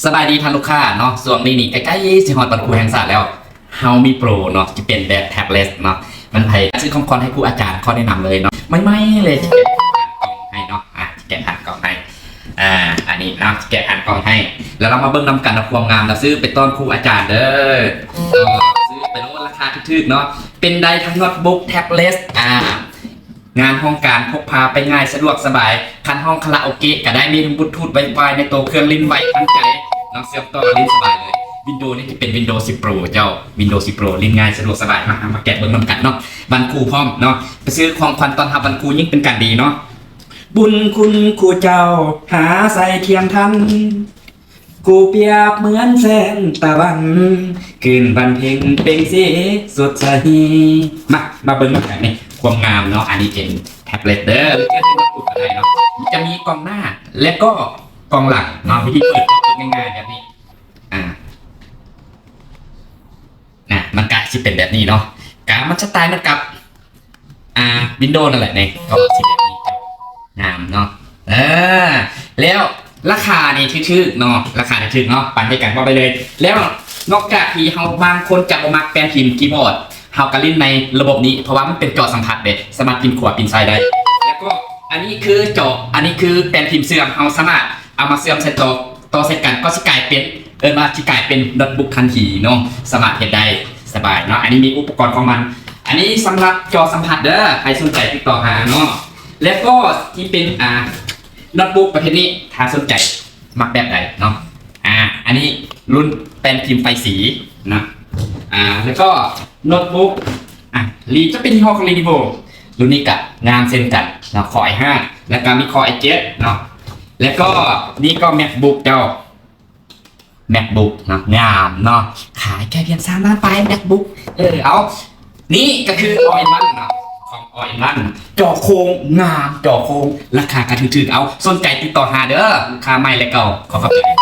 ສະບາຍດີທ່ານລູກຄ້າເນາະ, ຊ່ວງນີ້ນີ້ໃກ້ໆຊິຮອດວັນຄູແຫ່ງຊາດແລ້ວ, ເຮົາມີໂປຣເນາະ ຈະເປັນແບບແທັບເລັດເນາະ. ມັນໃຜຢາກຊື້ຂອງຂວັນໃຫ້ຄູອາຈານ ຂໍແນະນຳເລີຍເນາະ, ໃໝ່ໆເລີຍ ຈະແກະຜ່ານກ່ອງໃຫ້ເນາະ, ອາ ຈະແກະຜ່ານກ່ອງໃຫ້. ອາ ອັນນີ້ເນາະ ຈະແກະຜ່ານກ່ອງໃຫ້ ແລ້ວເຮົາມາເບິ່ງນຳກັນເນາະ ຄວາມງາມ. ແລ້ວຊື້ໄປຕ້ອນຄູອາຈານເດີ, ຊື້ໄປໂລດ ລາຄາຖືກໆເນາະ. ເປັນໄດ້ທັງໂນ້ດບຸກ ແທັບເລັດ ອາ ງານຫ້ອງການ ພົກພາໄປງ່າຍ ສະດວກສະບາຍ, ຄັນຮ້ອງຄາຣາໂອເກະກໍໄດ້, ມີທັງບລູທູດ ໄວຟາຍ ໃນໂຕເຄື່ອງ, ຫຼິ້ນໄວທັນໃຈເນາະ, ເຊື່ອມຕໍ່ຫຼິ້ນສະບາຍເລີຍ. ວິນໂດນີ້ຈະເປັນວິນໂດສິບໂປຣເຈົ້າ, ວິນໂດສິບໂປຣ ຫຼິ້ນງ່າຍ ສະດວກສະບາຍ. ມາ ເຮົາມາແກະເບິ່ງນຳກັນເນາະ. ວັນຄູພ້ອມເນາະ, ໄປຊື້ຂອງຂວັນຕ້ອນຮັບວັນຄູຍິ່ງເປັນການດີເນາະ. ບຸນຄຸນຄູເຈົ້າ ຫາໃສທຽມທັນ, ກູປຽບເໝືອນແສງຕາວັນ ຄືນວັນເພັງເປັ່ງສີສົດໃສ. ມາ ມາເບິ່ງນຳກັນນີ້ ຄວາມງາມເນາະ. ອັນນີ້ເປັນແທັບເລັດເດີ, ຫຼືຈະເປັນໂນ້ດບຸກກໍໄດ້ເນາະ. ມັນຈະມີກ້ອງໜ້າ ແລະກໍກ້ອງຫຼັງເນາະ. ວິທີເປີດກໍເປີດງ່າຍໆແບບນີ້ ອາ ນະ ມັນກະຊິເປັນແບບນີ້ເນາະ, ກະມັນສະໄຕລ໌ມັນກັບ ອ່າ ວິນໂດນັ້ນແຫຼະນີ້ ກໍຊິແບບນີ້ ງາມເນາະ. ເອີ ແລ້ວລາຄານີ້ຖືກໆເນາະ, ລາຄາຖືກໆເນາະ, ປັນໃຫ້ກັນເວົ້າໄປເລີຍ. ແລ້ວນອກຈາກທີ່ເຮົາ ບາງຄົນຈະບໍ່ມັກແປ້ນພິມຄີບອດ, ເຮົາກໍຫຼິ້ນໃນລະບົບນີ້ ເພາະວ່າມັນເປັນຈໍສຳຜັດເດ້, ສາມາດປິ່ນຂວາປິ່ນຊ້າຍໄດ້. ແລ້ວກໍອັນນີ້ຄືຈໍ, ອັນນີ້ຄືແປ້ນພິມເຊື່ອມ, ເຮົາສາມາດເອົາມາເຊື່ອມໃສ່ຕໍ່ ຕໍ່ໃສ່ກັນກໍຊິກາຍເປັນ, ເອີ້ນວ່າຊິກາຍເປັນໂນ້ດບຸກທັນທີເນາະ, ສາມາດເຮັດໄດ້ສະບາຍເນາະ. ອັນນີ້ມີອຸປະກອນຂອງມັນ. ອັນນີ້ສຳລັບຈໍສຳຜັດເດີ, ໃຜສົນໃຈຕິດຕໍ່ຫາເນາະ. ແລ້ວກໍທີ່ເປັນ ອ່າ ໂນ້ດບຸກປະເພດນີ້ ຖ້າສົນໃຈມັກແບບໃດເນາະ. ອ່າ ອັນນີ້ລຸ້ນແປ້ນພິມໄຟສີນະ, ອ່າ ແລ້ວກໍໂນ້ດບຸກ ອ່າ ລີ ຈະເປັນຍີ່ຫໍ້ຂອງ Lenovo. ລຸ້ນນີ້ກະງາມເຊັ່ນກັນເນາະ, ຄໍ ໄອຫ້າ ແລ້ວກະມີຄໍ ໄອເຈັດເນາະ. ແລ້ວກໍນີ້ກໍ MacBook ເຈົ້າ MacBook ເນາະ, ງາມເນາະ, ຂາຍແຄ່ພຽງສາມລ້ານປາຍ MacBook. ເອີ ເອົາ ນີ້ກໍຄື All in One ເນາະ, ຂອງ All in One ຈໍໂຄງງາມ, ຈໍໂຄງລາຄາກໍຖືກໆ. ເອົາ ສົນໃຈຕິດຕໍ່ຫາເດີ, ລູກຄ້າໃໝ່ ແລະ ເກົ່າ. ຂໍຂອບໃຈ.